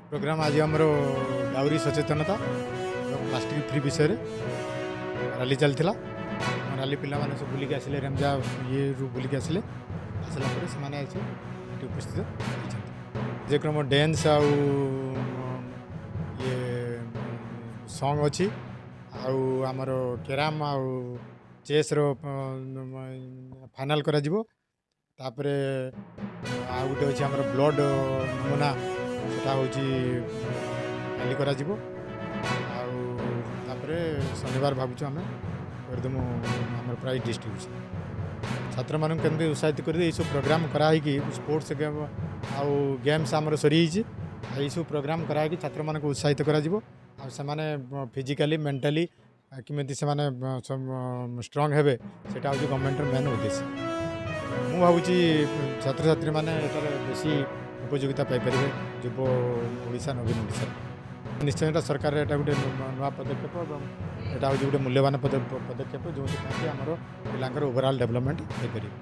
Programme ଆଜି ଆମର dowry ସଚେତନତା ଏବଂ ପ୍ଲାଷ୍ଟିକ୍ ଫ୍ରି ବିଷୟରେ ରାଲି ଚାଲିଥିଲା। ରାଲି ପିଲାମାନେ ସବୁ ବୁଲିକି ଆସିଲେ, ରେମଜା ଇଏରୁ ବୁଲିକି ଆସିଲେ। ଆସିଲା ପରେ ସେମାନେ ଆସି ଏଠି ଉପସ୍ଥିତ ହେଇଛନ୍ତି। କାର୍ଯ୍ୟକ୍ରମ ଡ୍ୟାନ୍ସ ଆଉ ଇଏ ସଙ୍ଗ୍ ଅଛି, ଆଉ ଆମର କ୍ୟାରମ୍ ଆଉ ଚେସ୍ର ଫାଇନାଲ୍ କରାଯିବ। ତାପରେ ଆଉ ଗୋଟେ ଅଛି ଆମର ବ୍ଲଡ଼ ନମୁନା, ସେଟା ହେଉଛି କାଲି କରାଯିବ। ଆଉ ତାପରେ ଶନିବାର ଭାବୁଛୁ ଆମେ କରିଦେମୁ ଆମର ପ୍ରାଇଜ୍ ଡିଷ୍ଟ୍ରିବ୍ୟୁସନ୍। ଛାତ୍ରମାନଙ୍କୁ କେମିତି ଉତ୍ସାହିତ କରିବେ, ଏଇସବୁ ପ୍ରୋଗ୍ରାମ୍ କରାହେଇକି, ସ୍ପୋର୍ଟସ୍ ଗେମ୍ ଆଉ ଗେମ୍ସ ଆମର ସରିଯାଇଛି, ଆଉ ଏଇସବୁ ପ୍ରୋଗ୍ରାମ୍ କରାହେଇକି ଛାତ୍ରମାନଙ୍କୁ ଉତ୍ସାହିତ କରାଯିବ। ଆଉ ସେମାନେ ଫିଜିକାଲି, ମେଣ୍ଟାଲି କେମିତି ସେମାନେ ଷ୍ଟ୍ରଙ୍ଗ ହେବେ, ସେଇଟା ହେଉଛି ଗଭର୍ଣ୍ଣମେଣ୍ଟର ମେନ୍ ଉଦ୍ଦେଶ୍ୟ। ମୁଁ ଭାବୁଛି ଛାତ୍ରଛାତ୍ରୀମାନେ ଏଠାରେ ବେଶୀ ଉପଯୋଗିତା ପାଇପାରିବେ ଯୁବ ଓଡ଼ିଶା, ନବୀନ ଓଡ଼ିଶାରେ। ନିଶ୍ଚୟ ଏଇଟା ସରକାର ଏଇଟା ଗୋଟେ ନୂଆ ପଦକ୍ଷେପ ଏବଂ ଏଇଟା ହେଉଛି ଗୋଟେ ମୂଲ୍ୟବାନ ପଦକ୍ଷେପ, ଯେଉଁଥିପାଇଁ କି ଆମର ପିଲାଙ୍କର ଓଭରଅଲ୍ ଡେଭଲପମେଣ୍ଟ ହେଇପାରିବ।